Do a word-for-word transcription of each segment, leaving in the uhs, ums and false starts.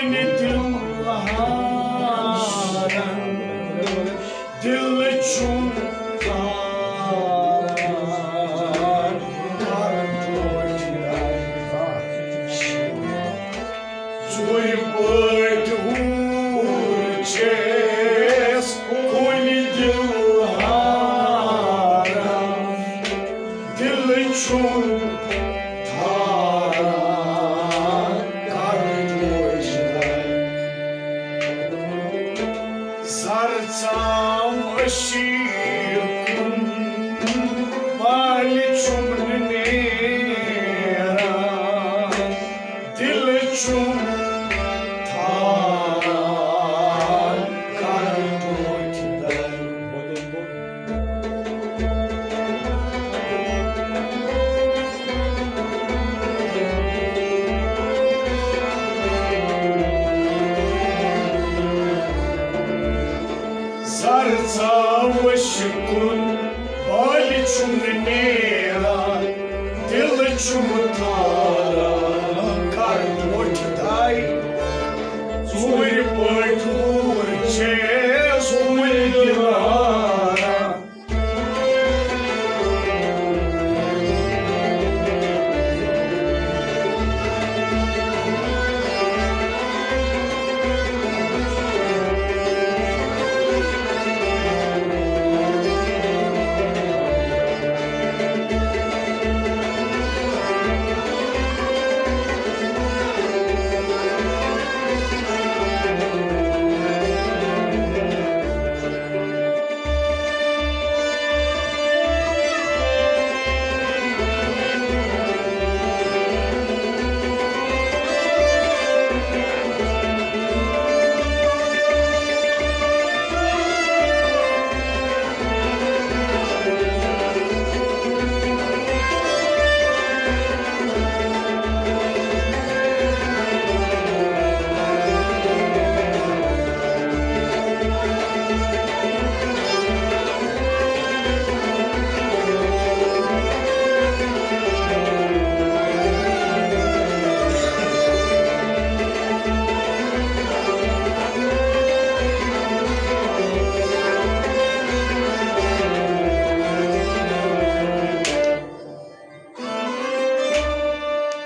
دل ہاران، دل چھُم تاران، کر توتہِ ژوٗرِ پٲٹھۍ ہور چھَس کُنہِ دل ہاران۔ دل چھُم تھاران، کر توتہِ زر ژام ٲشی کُن، بالہِ چھُم نہٕ نیران۔ دل چھُم تھاران، کر توتہِ زر ژاوُس کُن، بالہِ چھُم نہٕ نیران، دل چھُم تھاران، کر وۄٹھ داے۔ ژوٗرِ پٲٹھۍ ہور چھَس کُنہِ دل ہاران۔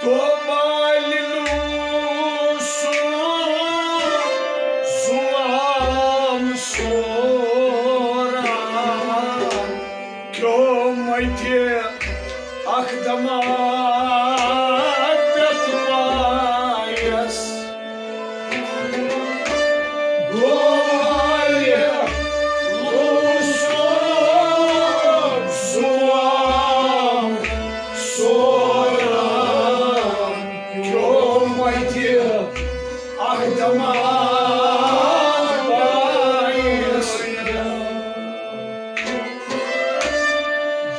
دوبالہِ لوٗسُم زُوام سوران، کیو متہِ اکھ دماغ پٮ۪تھ پایس۔ دوبالہِ لوٗسُم زُوام سوران، کیو متہِ اکھ دماغ پایس۔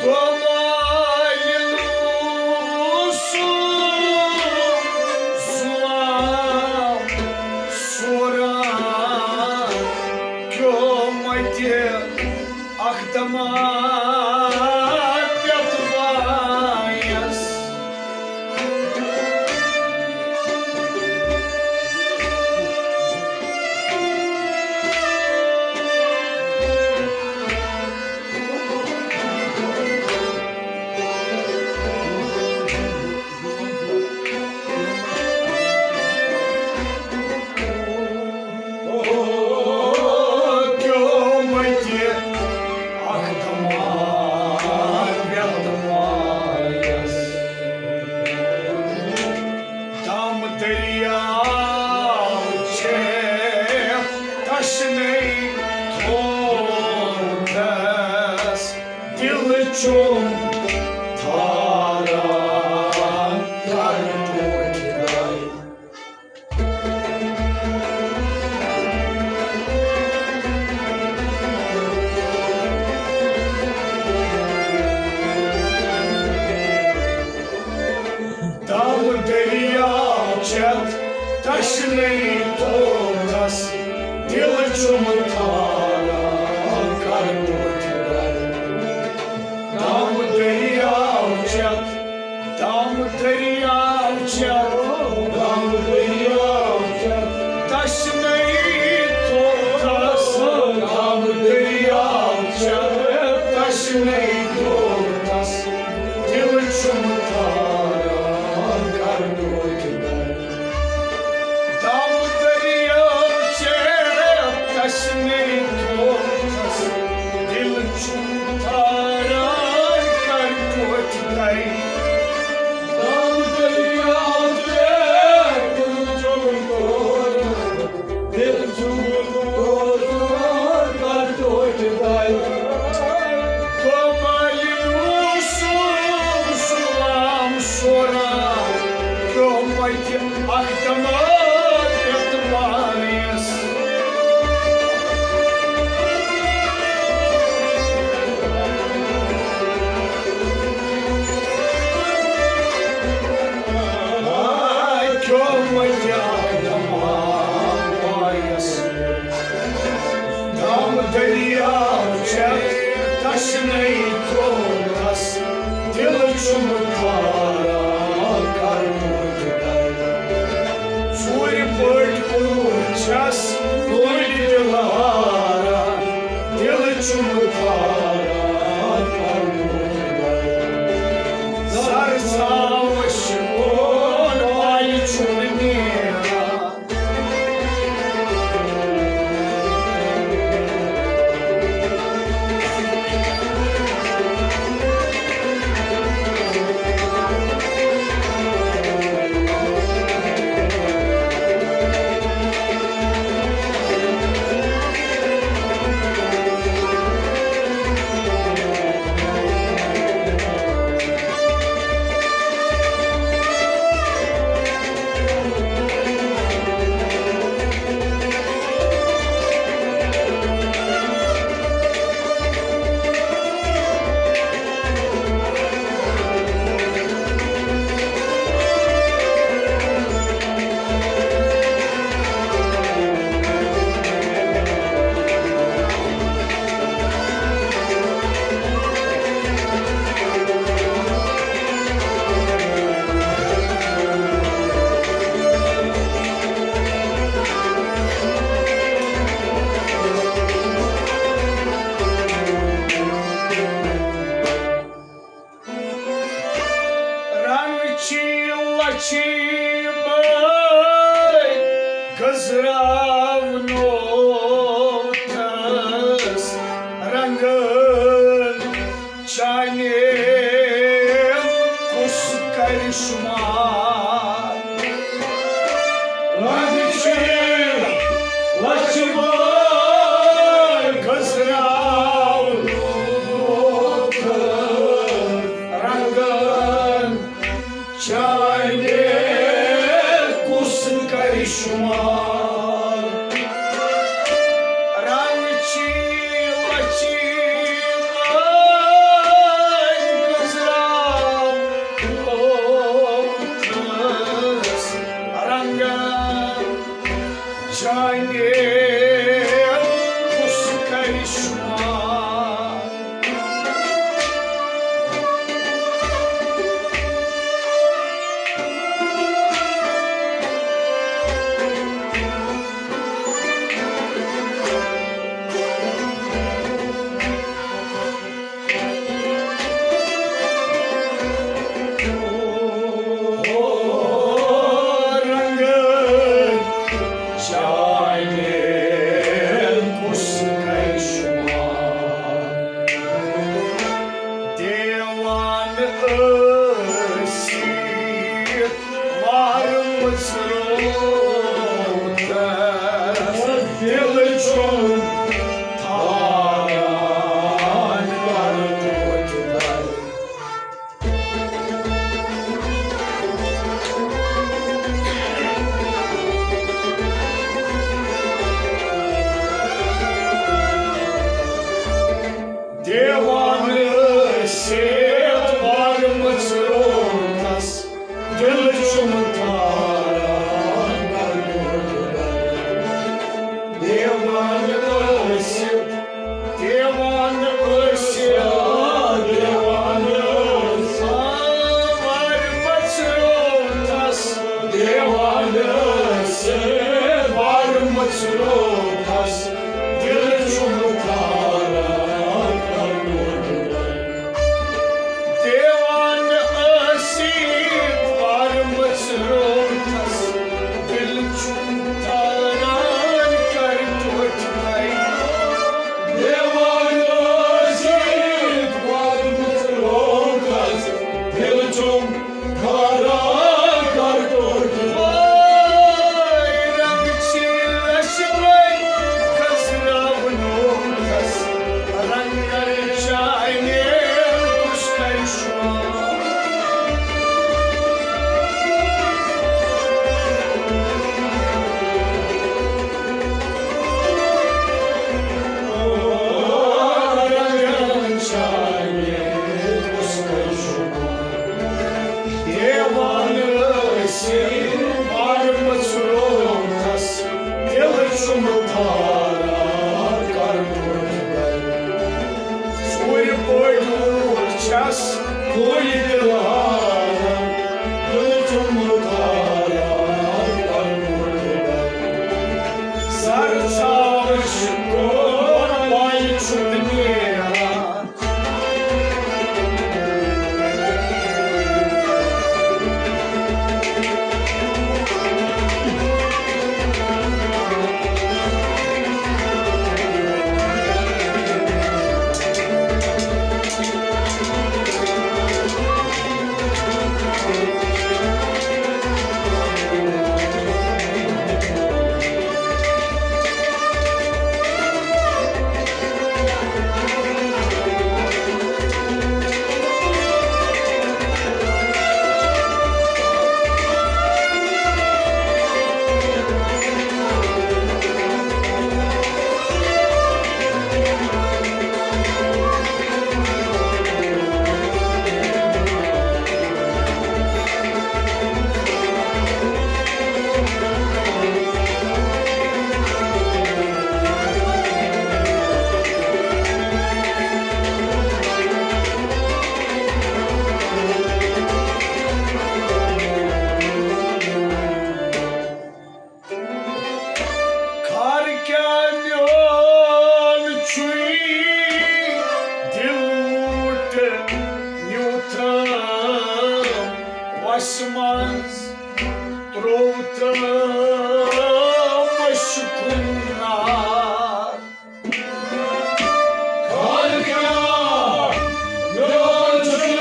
دوبالہِ لوٗسُم زُوام سوران، کیو متہِ اکھ دماغ پٮ۪تھ پایس۔ دم دٔریاو چھےٚ تشنے تھومتس، دل چھُم تھاران، کر توتہِ داے۔ دم دٔریاو چھےٚ تشنے تھومتس، دل چھُم تھاران، کر توتہِ داے۔ دم دٔریاو چھےٚ، دم دٔریاو چھےٚ، دم دٔریاو چھےٚ۔ دٔریاو چٮ۪تھ تشنَے ترٛوونَس، دِل چھُم تھاران کَرٕ بہٕ تہِ دَرِ۔ ژوٗرِ پٲٹھۍ کوٗر چھَس کُلۍ تہِ لاران، دِل چھُم تھاران کَرٕ بہٕ تہِ دَرِ۔ سَر ژھاوٕج کون پَے چھُم نیران۔ رنگ چی لچھی بٲے گزراونوتس رنگن چانے کُس کرِ شمار۔ رنگ چی لچھی بٲے گزراونوتس رنگن چانے کُس کرِ شمار۔ رنگ چی لچھی بٲے گزراونوتس رنگن چانے کُس کرِ شمار۔ رنگن چانے کُس کرِ شمار۔ دیوان ٲسِتھ وارٕ مژروتس دِل چھُم تھاران وارٕ توتہِ درِ۔ دیوان ٲسِتھ وارٕ مژروتس دِل چھُم تھاران۔ دیوان ٲسِتھ، دیوان ٲسِتھ، دیوان ٲسِتھ وارٕ مژروتس، دیوان ٲسِتھ وارٕ مژروتس دِل چھُم تھاران۔ دیوان ٲسِتھ وارٕ مژروتس دِل چھُم تھاران کَرٕ توتہِ درِ۔ دیوان ٲسِتھ وارٕ مژروتس دِل چھُم تھاران کَرٕ توتہِ۔ وٲے رنگ چی لچھی بٲے گزراونوتس رنگن چانے کُس کرِ شمار۔ رنگن چانے کُس کرِ شمار۔ دیوان ٲسِتھ وارٕ مژروتس دِل چھُم تھاران کَرٕ سر ژھاوٕج کوٚر وۄنۍ چھُ نیران۔ خار کیٛاہ میون چھُے دِل وُٹھ نیوٗتھم وَسہِ منٛز ترٛووتھم مشکُن نار۔ خار کیٛاہ میون چھُے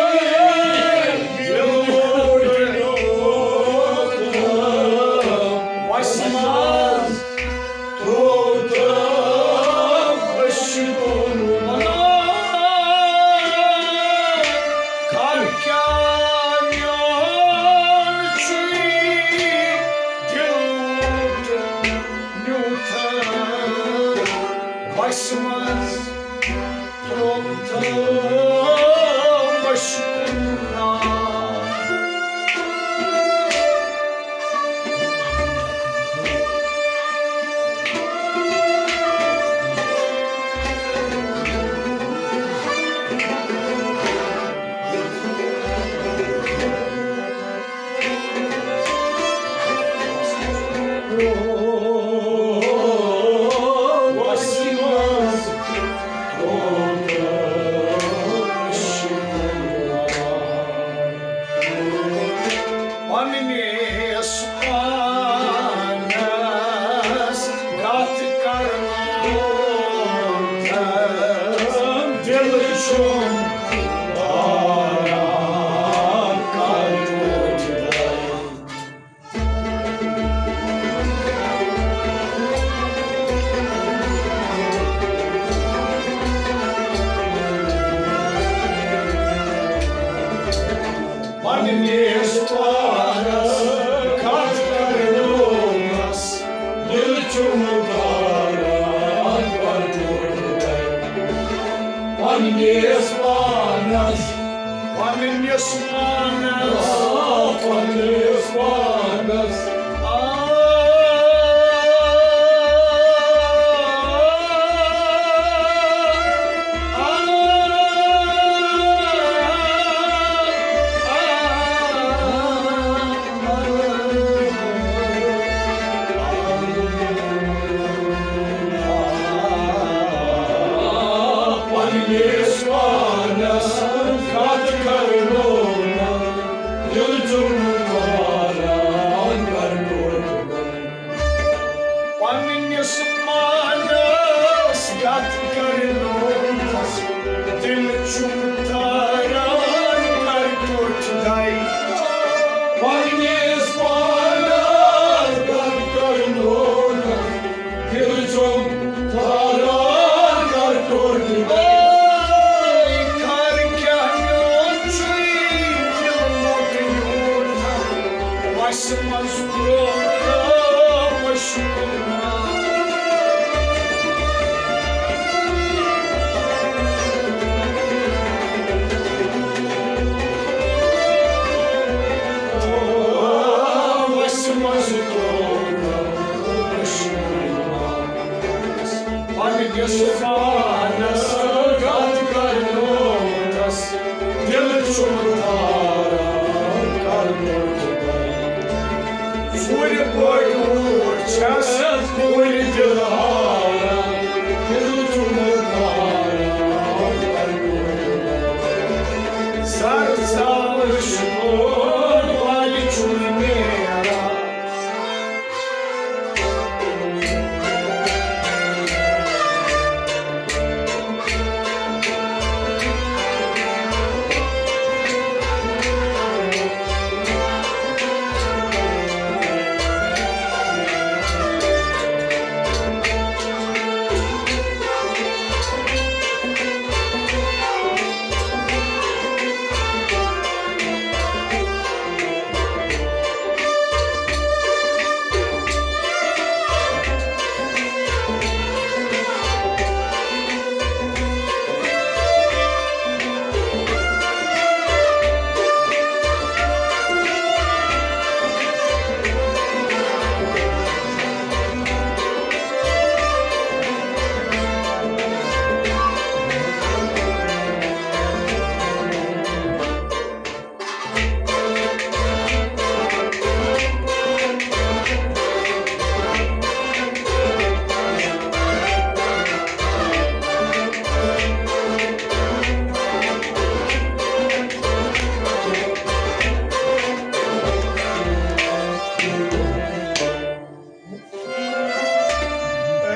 دِل وُٹھ نیوٗتھم وَسہِ منٛز ترٛووتھم مشکُن نار۔ خار کیٛاہ میون چھُے دِل وُٹھ نیوٗتھم وَسہِ منٛز ترٛووتھم مشکُن نار۔ پننِس پانس کتھ کرنو دِل چھُم آرام کرنو۔ پننِس پانس کتھ کرنومس دِل چھُم داران پرتوت۔ پننِس پانس، پننِس پانس، آ، پننِس پانس۔ آ، آ، آ، آ۔ پننِس پانس کتھ کرنو نہٕ، دِل چھُم تاران کرنو۔ پننِس پانس کتھ کرنو نہٕ، دِل چھُم تاران کر ٹوٹھ داے۔ پننِس پانس کتھ کرنو نہٕ، دِل چھُم تاران کر ٹوٹھ داے۔ خار کیٛاہ میون چھُے دِل موٚٹ یوٗتاہ، وَسہِ منٛز ترٛوو مشکُن۔ پننِس پانس کتھ کرنومس، دِل چھُ ژوٗرِ پٲٹھۍ چھَس کُلۍ دِلہٕ ہاوان، دِل چھُم تاران۔ زر ژاوُس چھُ والہِ چھُم نیران۔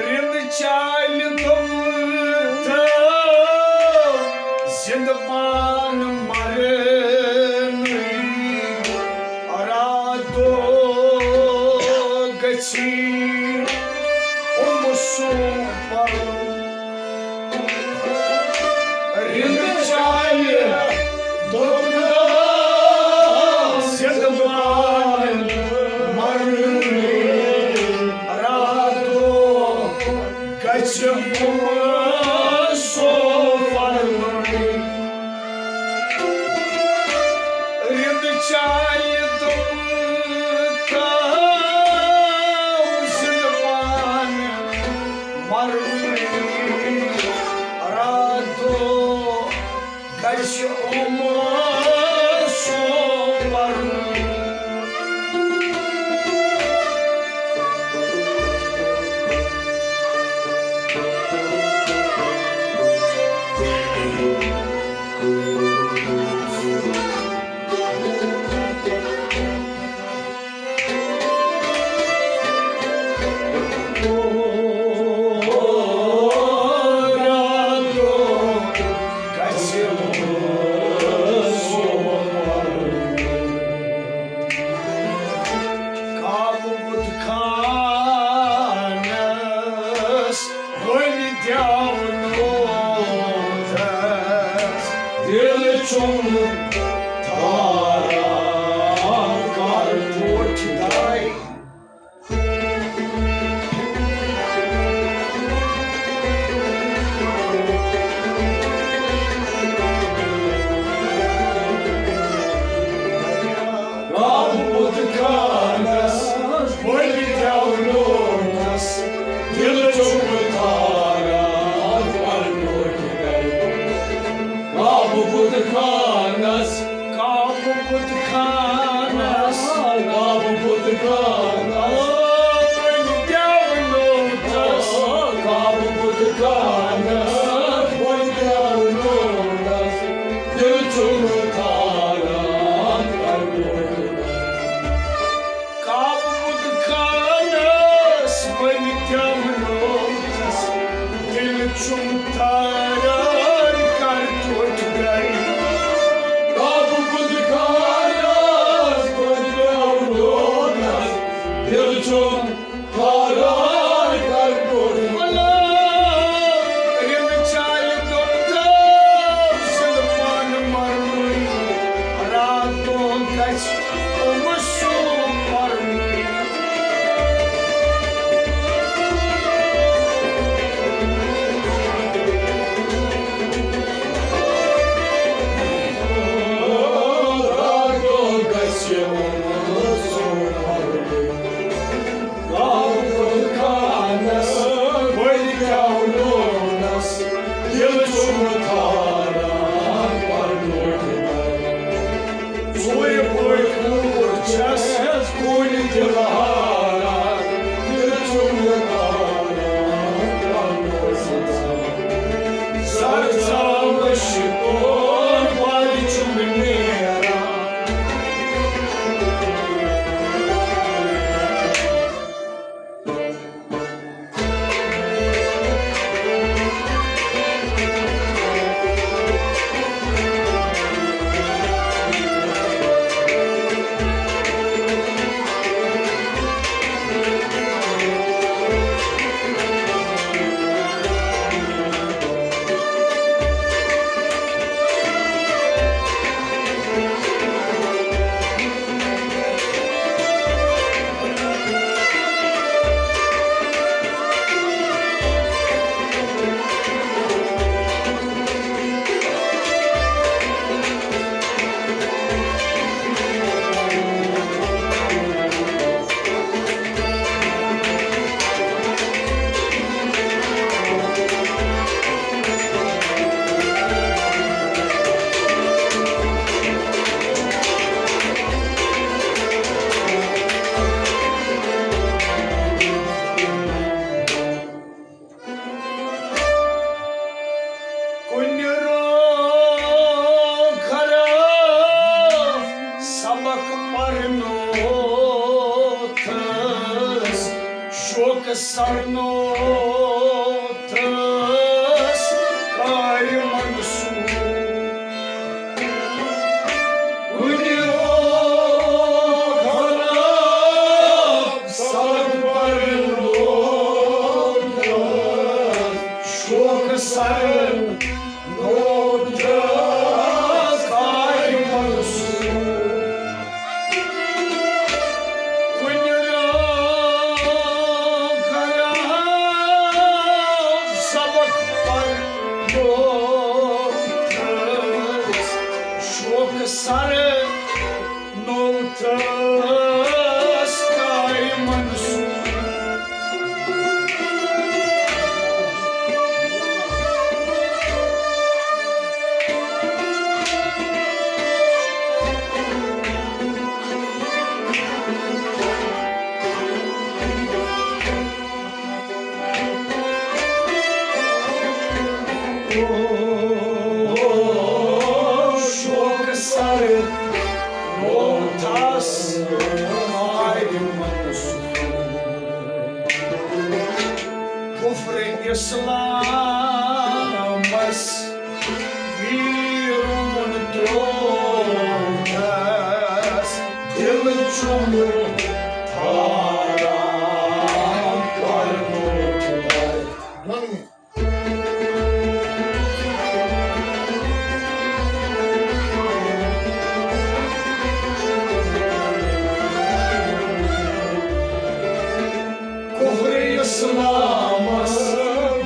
رِند چالہِ دوٚپُن تہٕ زِندٕ پان مرنٕے راتو گژھی اُمہٕ سُنٛد پرُن۔ رِند چالہِ دوٚپُن زِندٕ پان مرنٕے راتو گژھِ پونٛسو پرنٕے۔ رِند چالہِ دوٚپُن زِندٕ پان مرنٕے راتو گژھِ اُمہٕ سُنٛد پرُن۔ کعبہٕ بُت خانس وۄنۍ دیاونوتس دِل چھُم تھاران کر ٹوٹھ داے۔ کعبہٕ بُت خانس وۄنۍ دیاونوتس دِل چھُم تھاران کر ٹوٹھ داے۔ کعبہٕ بُت خانس سرنوتس کارِ منصوٗب۔ کُنہِ اوکھلا سبق پرنوتس شوقہٕ سرن نوتس کارِ منصوٗب۔ کُنہِ رنگہٕ سبق پرنوتس شوقہٕ سرٕ نوتس کارِ منصوٗب۔ شوقہٕ سرٕ نوتس کارِ منصوٗب۔ کفر اسلامس ویرون ترووتس، دل چھُم تھاران کرنوتس۔ کفر اسلامس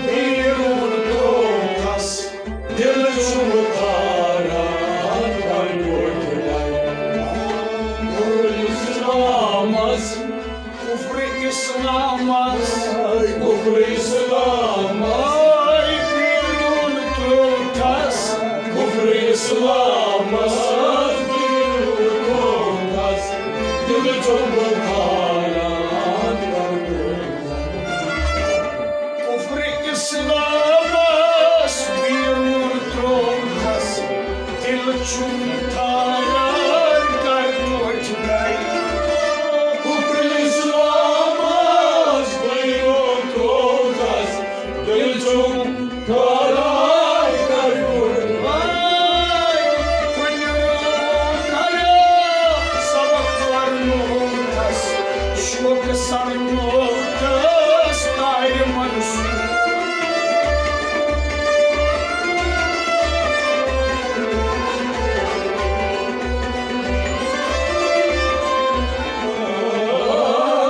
ویرون ترووتس، دل چھُم تھاران کرنوتس۔ کفر اسلامس کفر اسلامس، کفر اسلامس، ویرون ترووتس۔ کفر اسلامس، ویرون ترووتس۔ دل چھُم تھاران کرنوتس۔ کفر اسلامس ویرون ترووتس۔ دل چھُم تھاران کرنوتس۔ کفر اسلامس ویرون ترووتس۔ دل چھُم تھاران کرنوتس۔ کُنہِ رنگہٕ سبق پرنوتس شوقہٕ سرٕ نوتس کارِ منصوٗب۔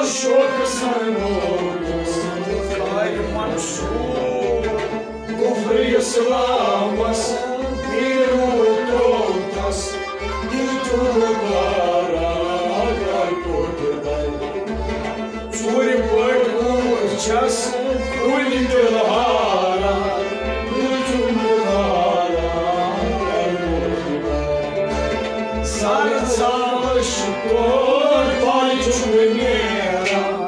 شوقہٕ سرٕ نوتس کارِ منصوٗب۔ کفر اسلامس ویرون ترووتس۔ دل چھُم تھاران کرنوتس۔ ژوٗرِ پٲٹھۍ وُچھس کُنہِ دِلہٕ ہاران۔ دل چھُم تھاران کرنوتس۔ سر ژاوش تور پاے چھُم نیران۔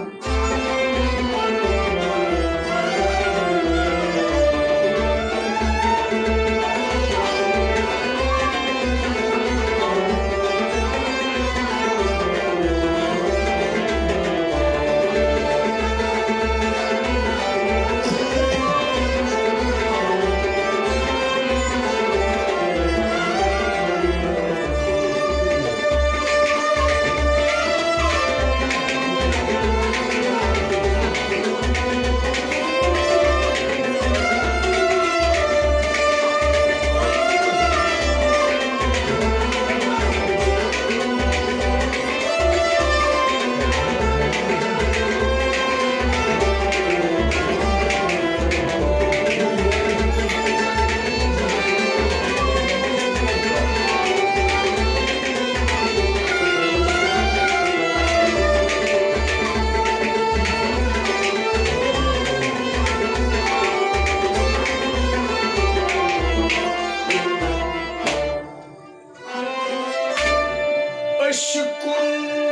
عشقُن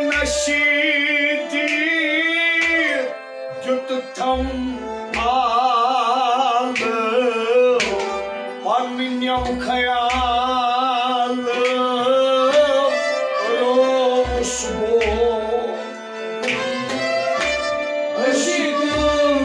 نشیدی دیُت تھم آلہٕ، پننیو خیالہٕ رووُس بہٕ۔ عشقُن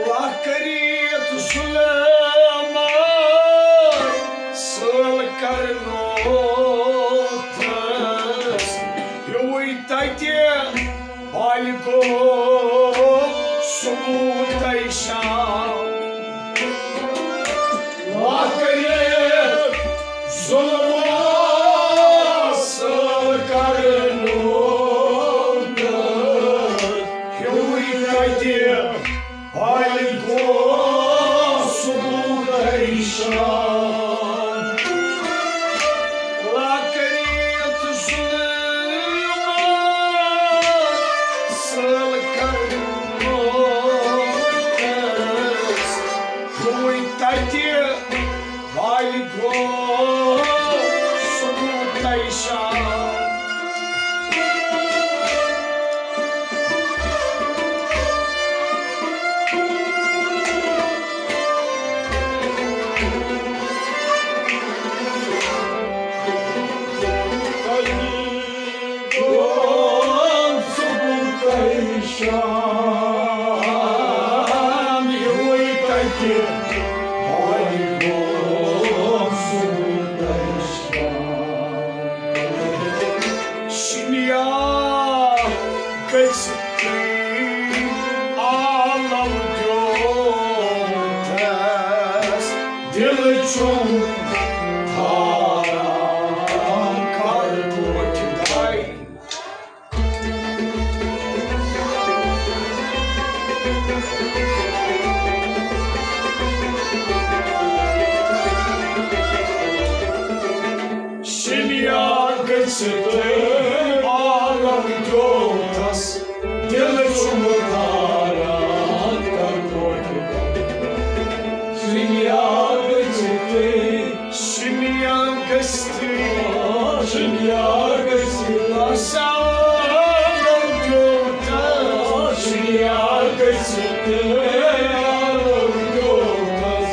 وَ کٔرِتھ ظُلمَس سٲل کرنوتھس، ہیوٗے تَتہِ بالہِ گوٚو ثبوٗتَے شام۔ وَ کٔرِتھ ظُلمَس سٲل کرنوتھس، ہیوٗے تَتہِ بالہِ گوٚو ثبوٗتَے شام۔ وَ کٔرِتھ ظُلمَس سٲل کرنوتھس، ہیوٗے تَتہِ بالہِ گوٚو ثبوٗتَے شام۔ گوٚو ثبوٗتَے شام، ہیوٗے تَتہِ بالہِ گوٚو ثبوٗتَے شام۔ شِنیا گٔژھِتھ آلو دیوتس، دِل چھُم تھاران کر ٹوٹھ داے۔ شِنیا گٔژھِتھ آلو دیوتس، دِل چھُم تھاران کر ٹوٹھ۔ شِنیا گٔژھِتھ، شِنیا گٔژھِتھ، شِنیا گٔژھِتھ آلو دیوتس، شِنیا گٔژھِتھ آلو دیوتس،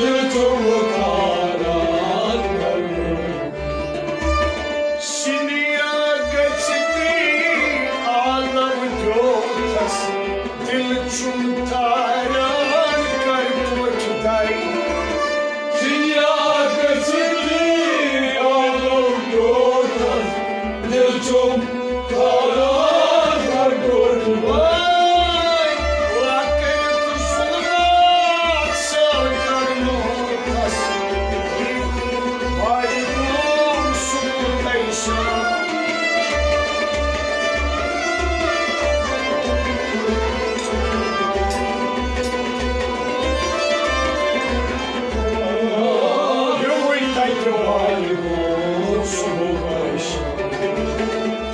دِل چھُم تھاران کر ٹوٹھ۔ شِنیا گٔژھِتھ آلو دیوتس، دِل چھُم تھاران کر ٹوٹھ داے۔ شِنیا گٔژھِتھ آلو دیوتس، دِل چھُم تھاران کر ٹوٹھ داے۔ وَ کٔرِتھ ظُلمَس سٲل کرنوتھس،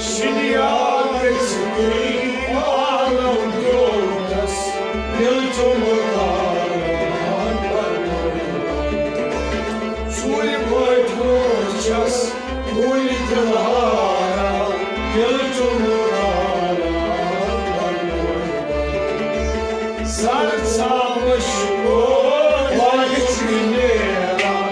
شِنیا گٔژھِتھ آلو دیوتس، دِل چھُم تھاران کر ٹوٹھ۔ ژوٗرِ پٲٹھۍ وُچھس کُلۍ دِلہارا، دِل چھُم تھاران کر ٹوٹھ۔ زر ژھاوٕج وۄلہِ چھُ نیران۔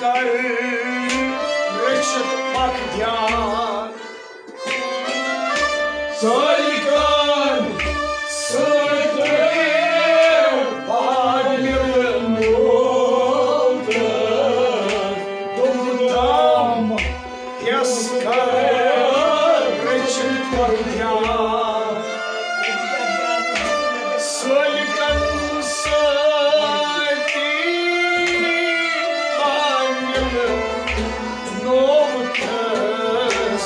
کر رٔچھِتھ پکھ دیان۔ سٲلِکن سۭتۍ بادل لوٗکھ دُم دام یس کر رٔچھِتھ پکھ دیان۔ سٲلِکن سۭتۍ بادل نومتس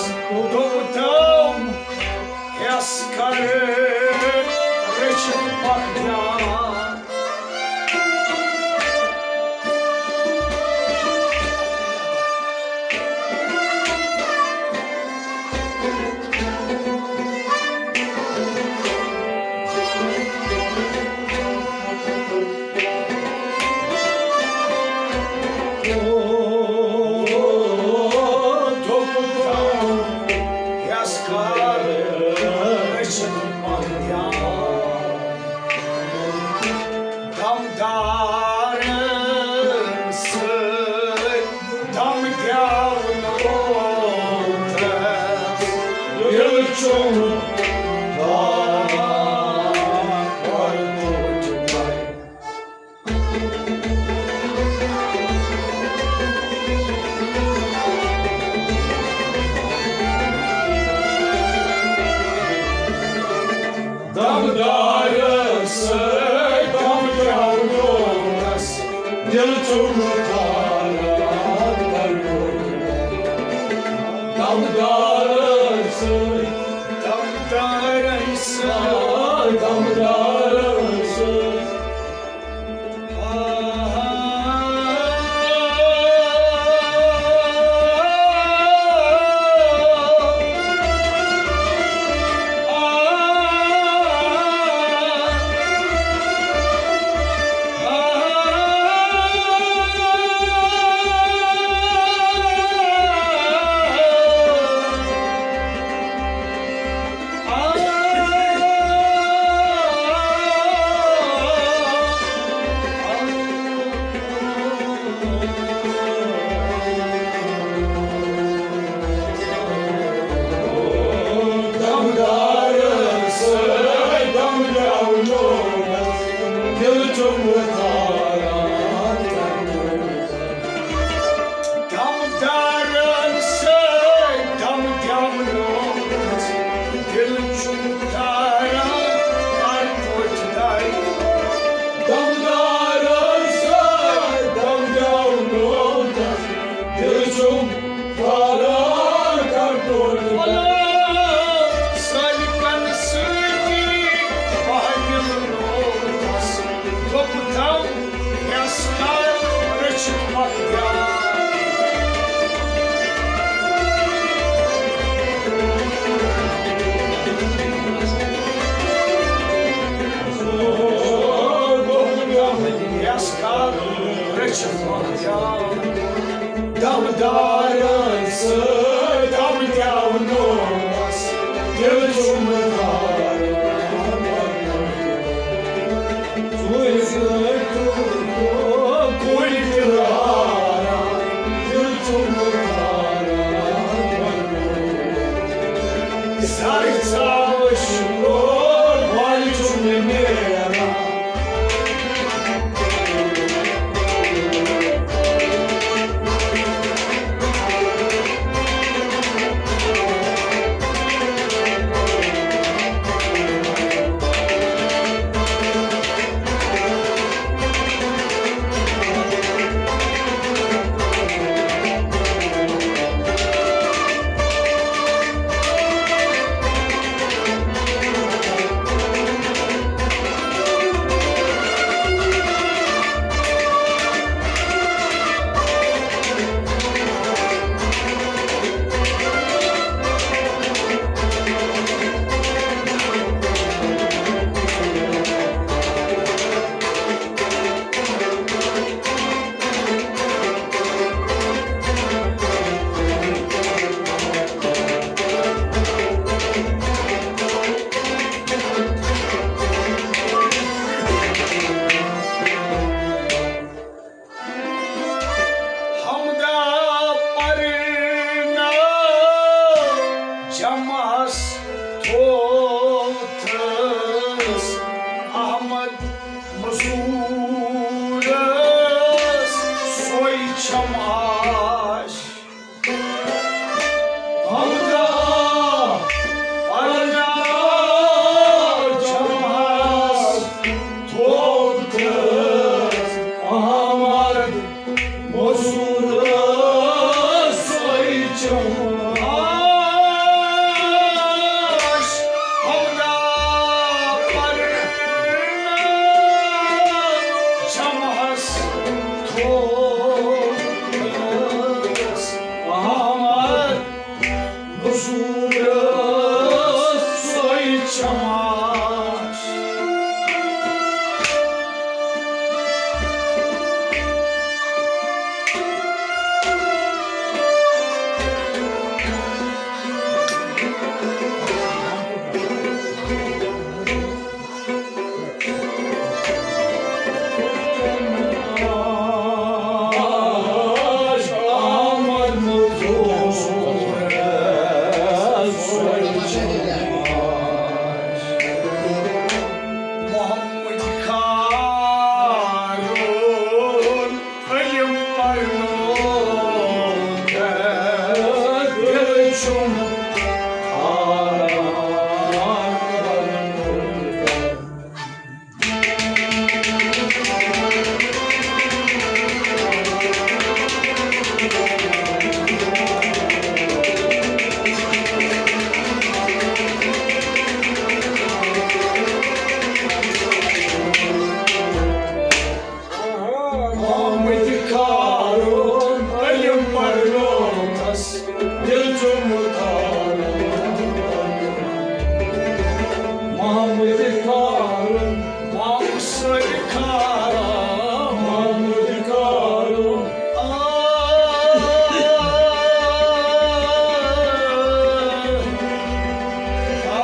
دُم دام یس کر رٔچھِتھ پکھ دیان۔ یس کر رٔچھِتھ پکھ دیان۔ دمدارن سۭتۍ دم دیاونوتس دِل چھُم داران کرنووُتھ۔ دمدارس سۭتۍ دم دیاونووُس، دِل چھُم داران کرنووُتھ۔ دمدارس سۭتۍ، دمدارس سۭتۍ، دمدارس سۭتۍ۔ دمدارن سۭتۍ دم دیاونووُس، دِل چھُم داران۔ دمدارن سۭتۍ دم دیاونووُس، دِل چھُم داران، کر توتہِ دارِ۔ دمدارن سۭتۍ دم دیاونووُس، دِل چھُم داران، کر توتہِ دارِ۔ سٲلِکن سۭتی بہٕ مِلنووُس، دوٚپُتھم، یس کر رٔچھِتھ پکھ دیان۔ یس کر رٔچھِتھ پکھ دیان۔ دمدارن سۭتۍ دم دیاونووُس، دِل چھُم داران۔ ژوٗرِ سۭتۍ ژوٗرِ کُلۍ تہِ لاران، دِل چھُم داران۔ سرٕ ژاوٕ شور، والہِ چھُم نیران۔ مَس تھوٚوتھَس احمد مزوٗرَس سۄے چھَم آش۔ حمدا پناہ چھَم آش تھوٚوتھَس احمد مزوٗرَس سۄے چھَم آش۔ حمدا پرنہٕ چھَم آش تھوٚوتھَس احمد مزوٗرَس سۄے چھَم آش۔ محمد خارون علم پرنو دل چھُم آرام۔ محمد خارون علم پرنوتس دل چھُم خارون۔ محمد خارون، محمد خارون، محمد خارون۔ آ، آ، آ۔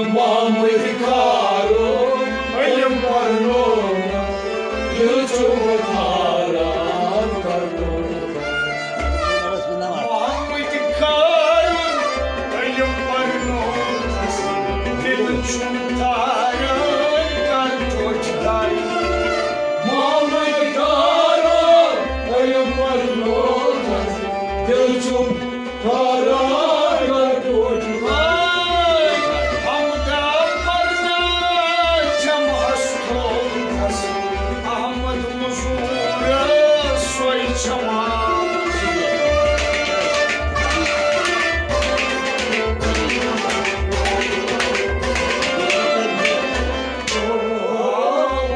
محمد خارون علم پرنو، دل چھُم خارون۔ محمد خارون علم پرنوتس دل چھُم تاران کر ٹوٹھ داے۔ محمد خارون علم پرنوتس دل چھُم تاران کر ٹوٹھ داے۔ حمدا پرنا چھم ہستوتس احمد مزور سوئی چھما۔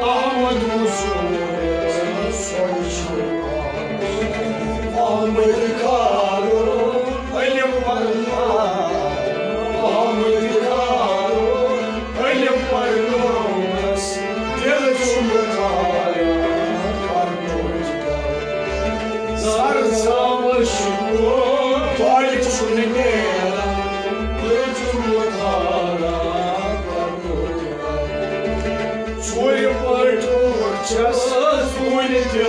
احمد مزور سوئی چھما۔ احمد خارون علم پرنا۔ احمد خارون علم پرنوتس دل چھُم تاران کر ٹوٹھ داے۔ سر سامش بالہِ چھُنہٕ نیران، دل چھُم تاران کر ٹوٹھ داے۔ ژوٗرِ پٲٹھۍ چھَس ژوٗرِ تہِ